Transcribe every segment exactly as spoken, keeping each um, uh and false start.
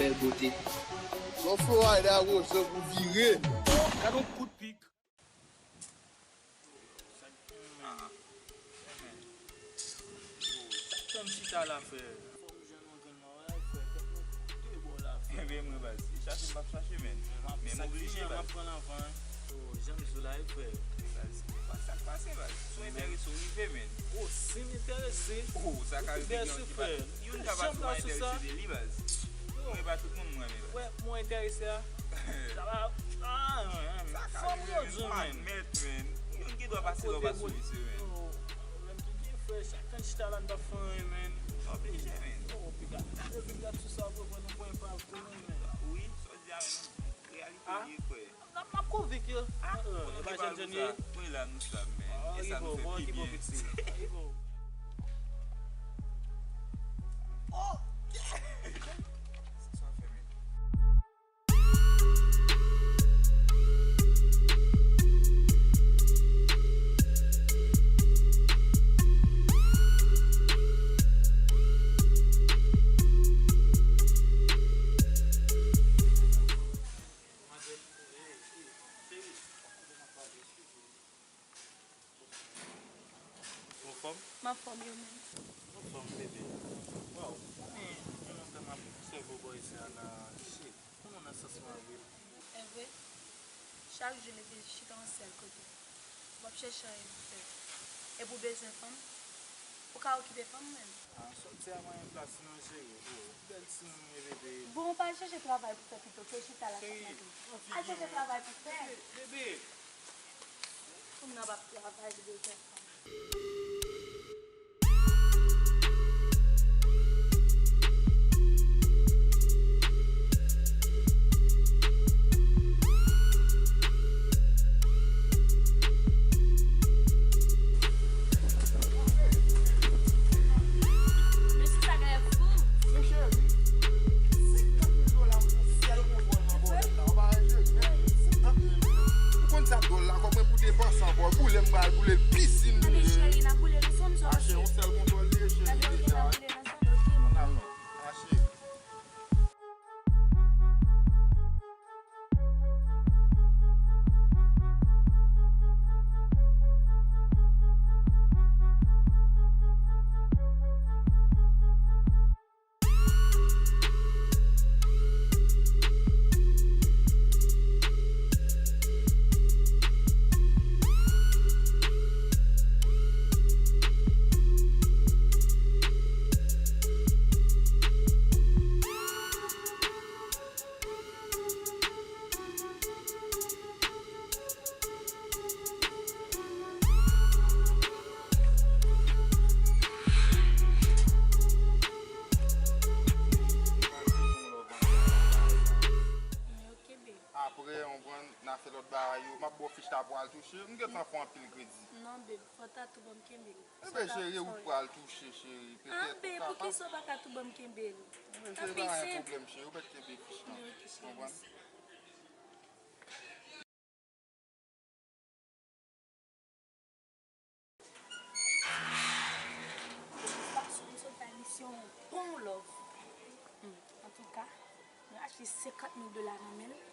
Bèl bote. Lò Florida Rozo pou vire. Gad yon kout pik. Sa k fè m chita la, frè? Fò m jwenn yon grenn maway, frè. Tèt mwen de bò la, frè. Ebyen, mwen, baz, se chache m ap chache, men. Men m oblije, baz. M ap pran nan van. Oh, jan m di w la, wi, frè. Baz, pa sa k pase, baz. Si w enterese, w rive, men. Oh, si m enterese, oh, sa ka rive gen yon ti pa. Youn ka pa twò enterese de li, baz. Mwen, e pa tout moun mwen renmen, baz. Wè, mwen enterese a. Sa va, ah, fò m yo di w, men. Mèt, men. Youn gen dwa pase lè w pa sou misye, men. Oh, lè m te gen frè, chak tan chita la, n t ap fè anyen, men. Oblije, men. Oh, piga. Yo vin gad sou sa, w konprann, nou pran epav tou, men. Wi, sa w di a, men. Reyalite li ye, frè. N ap, n ap konvik yo. Ah, ah, e pa jèn jèn ye. Mwen la nou sa, men. E sa nou fè pi byen. Oh, yeah. Se sa fè, men. Ou anfòm? M anfòm, yo menm? M anfòm, bebe. Waw, konnen gen lontan m ap obsève w bò isi a la. Shit, konnen w nan sans mwen vre. Evre, chak jou leve chita yon sèl kote. W ap chèche anyen pou fè. Epi w bezwen fanm? Ou ka okipe fanm menm? Ah, sòti a mwen plas nan jere, bro. Bèl timoun ye, bebe. Bon, ou pa al chèche travay pou fè pito ke chita la k ap mande. Al chèche travay pou fè. Bebe, bebe. Fanm nan p ap travay, li bezwen fanm. Mesye sa genlè fou. Men cheri, senkant mil dola pou sèl kontwòl nan bòlèt la. Ou pa wè jere, men senkant mil. Ou konn sa dòl la, kòb mwen pou depanse ankò. Boule m pral boule l, pisin. Anben cheri, n ap boule l ansanm, sa w panse? Achte yon sèl kontwòl li ye, cheri, deja. Ann al non. A cheri. Apre, w konprann, n a fè lòt bagay yo. M ap ba w ficha pou w al touche. M gentan fè w anpil kredi. Non, babe, fò w ta tou ban m kenbe l. Enben, cheri, ou pral touche, cheri. Petèt ou kapab. Anben, poukisa w pa ka tou ban m kenbe l? Enben, cheri, pa gen pwoblèm, cheri. Ou mèt kenbe fich lan. Ou konprann? Paske m sot bay misye yon bon love. Hmm, antouka, mwen achte senkant mil dola nan men l.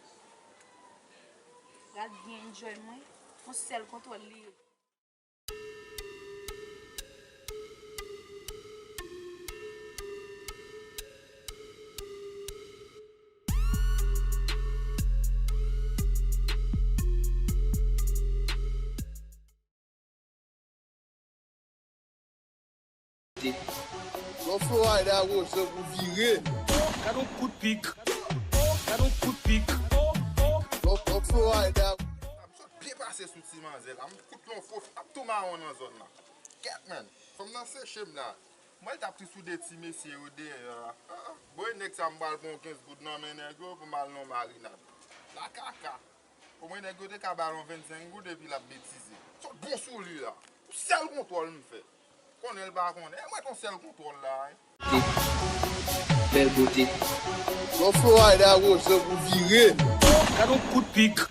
Pral byen enjoy mwen. Yon sèl kontwòl li ye. Lò Florida Rozo pou vire. Gad yon kout pik. Gad yon kout pik. Lò, lò Florida. M sot byen pase sou ti manzè la. M fout l yon fo, ap tou mawon nan zòn nan. Kèt, man. Fanm nan seche m la. Mwen t ap tou sou de ti mesye yo dèyè a. Ah, ah. Bon, e nèg sa m pral pran kenz goud nan men nèg yo pou m al nan marinad. La kaka. Omwen nèg yo te ka ba l yon vennsenk goud epi l ap betize. Sot bon sou li la. Yon sèl kontwòl m fè. Konnen l pa konnen. E mwen t yon sèl kontwòl la, wi. Bèl bote. Lò Florida Rozo pou vire. Gad yon kout pik.